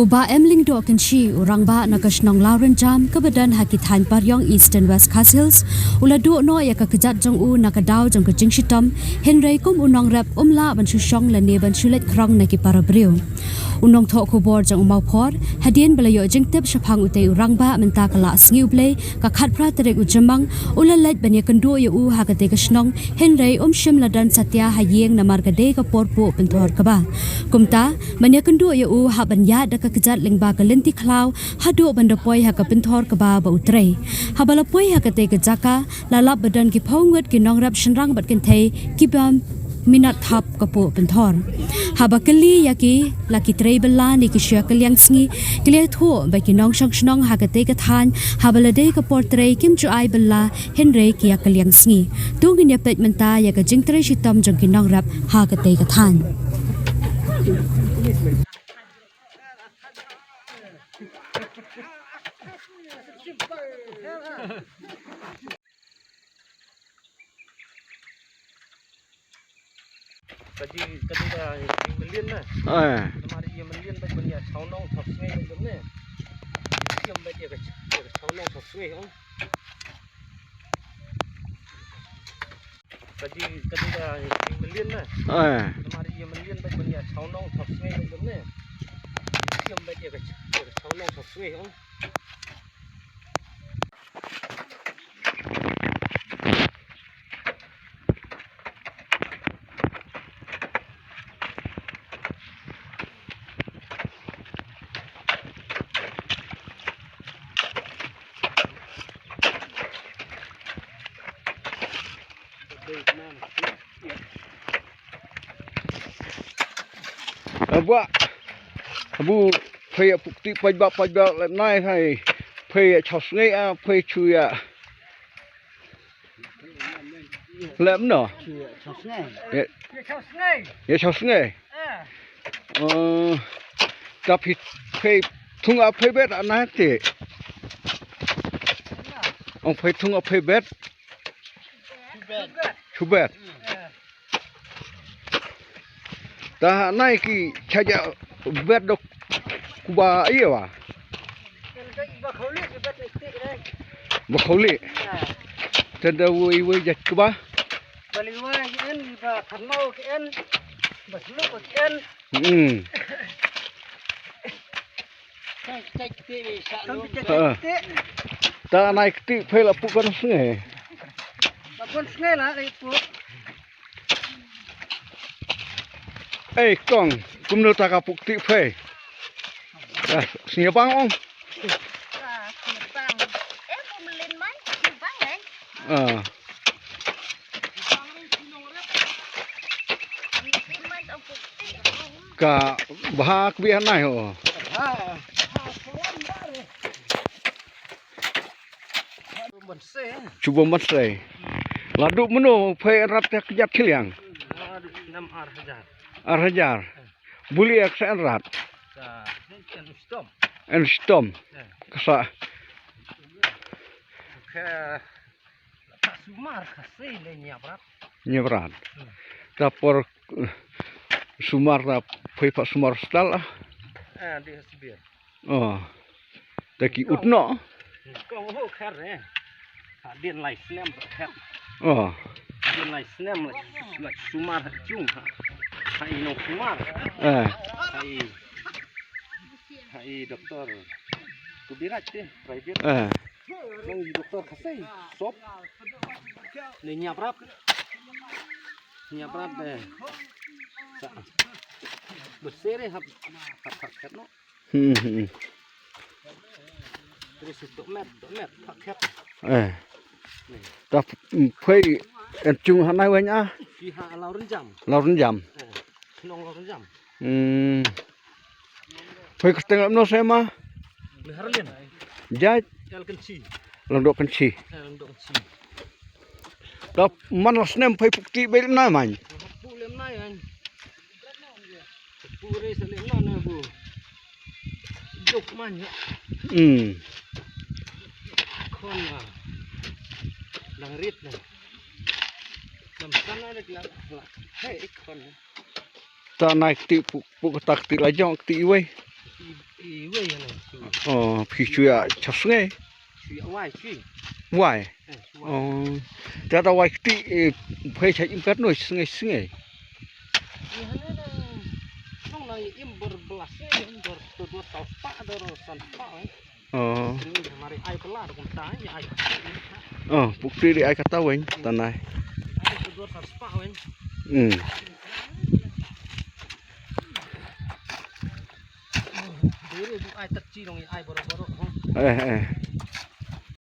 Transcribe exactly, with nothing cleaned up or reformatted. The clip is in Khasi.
Bah M Lyngdoh Kynshi, u rangbah na ka shnong Lawrynjam kaba don ha ki thaiñ Pariong, Eastern West Khasi Hills, u la duh noh ïa ka kjat jong u na ka daw jong ka jingshitom, hynrei kum u nongrep um lah ban shu shong lane ban shu leit khrong na ki para briew. U nongthoh khubor jong u Mawphor, hadien ba la ïoh jingtip shaphang utei u rangbah mynta ka la sngi U Blei, ka khatphra tarik u Jymmang, u la leit ban ïakynduh ïa u ha katei ka shnong, hynrei um shym la don satia ha ïing namar ka dei ka por puh pynthor kba. Kumta, ban ïakynduh ïa u hap ban ïaid da ka kjat lyngba ka lynti khlaw, haduh ban da poi ha ka pynthor kba ba u trei. Haba la poi ha katei ka jaka, la lap ba don ki phew ngut ki nongrep shynrang bad kynthei, kiba minot thap ka puh pynthor. Haba kylli ïa ki, la ki trei bylla ne ki shu ïakylliang sngi, ki la ïathuh ba ki nongshong shnong ha katei ka thaiñ, haba la dei ka por trei kim ju ai bylla, hynrei ki ïakylliang sngi. To ngin ïapeit mynta ïa ka jingtrei shitom jong ki nongrep ha katei ka thaiñ. Ka ji, ka ji ka ïa mlien na. Eh. Namar ïa mlien ba ban ïa chaw nong chaw sngi ban jam ne. Ïa ba ïa ka, ïa ka chaw nong chaw sngi, oh. Ka ji, ka ji ka ïa mlien na. Eh. Namar ïa mlien ba ban ïa chaw nong chaw sngi ban jam ne. Ïa ba ïa ka, ïa ka chaw nong chaw sngi, oh. Aba, abu phei ïa pukti paidbah paidbah lem nai hai phei ïa chaw sngi a phei chu ïa. Lem no. Chaw sngi. Ïa, ïa chaw sngi. Eh. Oh, ta phi phei thung a phei bet ana te. Ong phei thung a phei bet. Chu bet. Ta nai ki chaja bet dok kuba iya wa. Ba kholi. Tenda woi woi jat kuba. Bali woi en ba thanau ki en. Ba sulu ki en. Hmm. Ha. Ta nai kti phei la pu kan snge. Ba pun snge la, eh, pu. Eh, kong, kumno ta ka pukti phei. Ah, snge bang ong. Ah, snge bang. Eh, pu melin man, snge bang, eh. Ah. Ka bha kbi hanai ho. Chuba mansei. Ladu mano phai rat yak jat kiliang. Ar hajar. Buli ek sa rat. En stom. Kasa. Sumar kasi le nyabrat. Nyabrat. Tapor, eh, sumar ta phai pa sumar stal ah. Eh, di hasbir. Oh. Ta ki utno. Kong ho khar eh. Ha din lai snem khar. Oh. Din lai snem lai, lai sumar ha chung ha. Ha ino sumar. Eh. Ha i. Ha i doktor. Kubiraj te, private. Eh. Nang doktor kasai sop. Ni nyabrat. Nyabrat de. Sa. Bersere hap hap hap no. Hmm, hmm. Terus dokmet, dokmet hap hap. Eh. Ta phai en chung hanai wen ah. Ki ha Lawrynjam. Lawrynjam. Eh. Nong Lawrynjam. Hmm. Phai ksteng no sema. Meharlin. Jaj. El Kynshi. Langdok Kynshi. Eh, Langdok Kynshi. Dap man la snem phai pukti bel na man. Pu lem na yan. Pu re sa lem na na bu. Dok man ya. Hmm. Khon la. Lang rit na. Lam sana de la. Hey, khon. Ta nai kti pu, pu kata kti la jong kti iwei. Iwei ïa na shu. Oh, phi shu ïa cha sngi. Shu ïa wai shu. Wai. Eh, shu wai. Oh. Te da wai kti, eh, phi cha im katno sngi sngi. Ïa hane na. Nong na im ber belas ïa im ber tu dua tau pa dor san pa eh. Oh. Ini mari ai pela da kumta ïa ai. Oh, bukti di ai kata wen tanai. Ai tu dua san pa wen. Hmm. Diri bu ai tak chi dong ai boro-boro. Eh, eh.